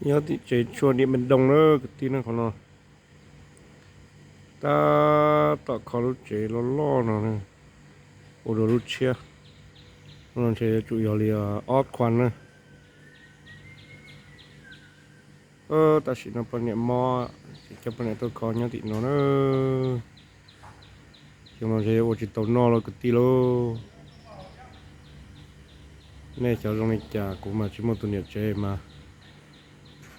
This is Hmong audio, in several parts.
Nyob tim tsev tshuaj Điện Biên Đông na kwv tij na, qhov no tab tom kho lub tsev loj loj no, ua dua lub tshiab. No ntshe yuav tsum yog li ob khuam na. Tam sim no poj niam mob, tsis coj poj niam tuaj kho nyob tim no na. Xyoo no ntshe yuav ua tsis tau noj lauj kwv tij lauj. Nej xyov zoo li cas, kuv mas tsis muaj tus niam tsev mas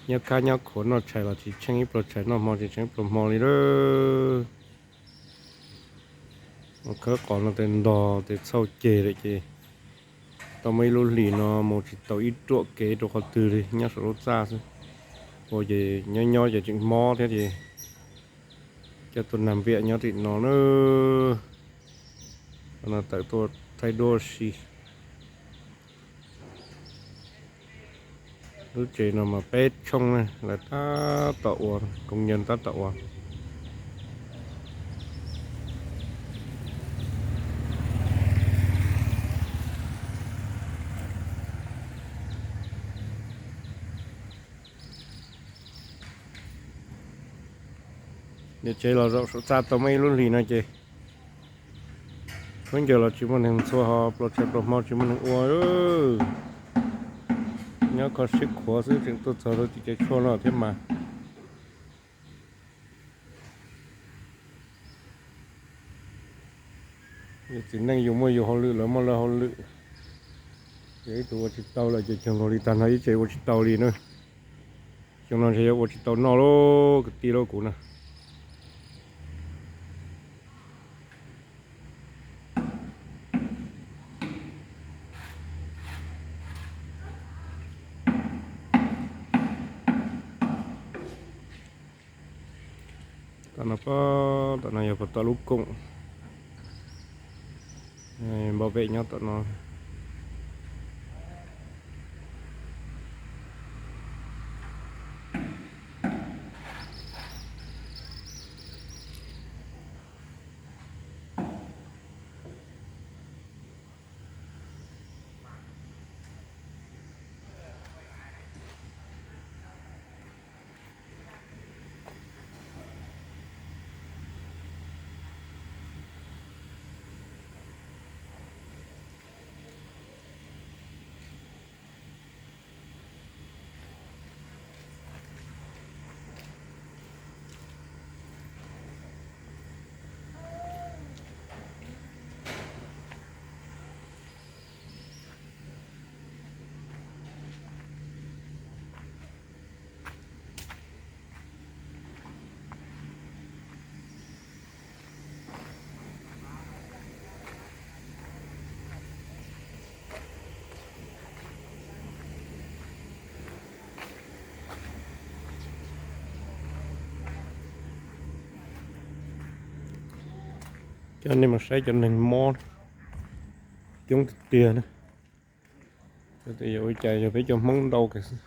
nyob khab nyob khuav noj tshais los tsis tsheej ib pluag tshais, noj hmo tsis tsheej ib pluag hmo li lauj. Khawb qos no tes ntog tes txhauj ceg lawm ces tau muaj ib lub hlis no mus tsis tau ib ruam kev rau qhov twg li, nyob saum lub txaj xwb. Ua ces nyob nyob ces tseem mob thiab ces coj tuaj nag npiam nyob tim no na. No tawm tuaj thaij duab si. Lub tsev no mas peb tshooj na, lawv tab tom ua, công nhân tab tom ua. Niam tsev los zaum saum txaj tau muaj ib lub hlis no ces khaub ncaws los tsis muaj neeg ntxhua, ho pluas tshais pluas hmo tsis muaj neeg ua. Nyob kho siab khuav xwb, tseem tuaj txog rau tim tsev tshuaj no thiab mas. Yus txiv neej yus muaj yus hauj lwm, lawv muaj lawv hauj lwm. Yog ib tug ua tsis tau lawm ces cuag nkaus li tag nrho ib tsev ua tsis tau li na. Xyoo no ntshe yuav ua tsis tau noj lauj kwv tij lauj kuv na. Tom no, tom no yog puag tom lub koom npau pem nyob tom no. Coj nej mus saib cov neeg mob coob tiag tiag na. Yog ua cas yog peb cov Hmoob ntau kawg xwb.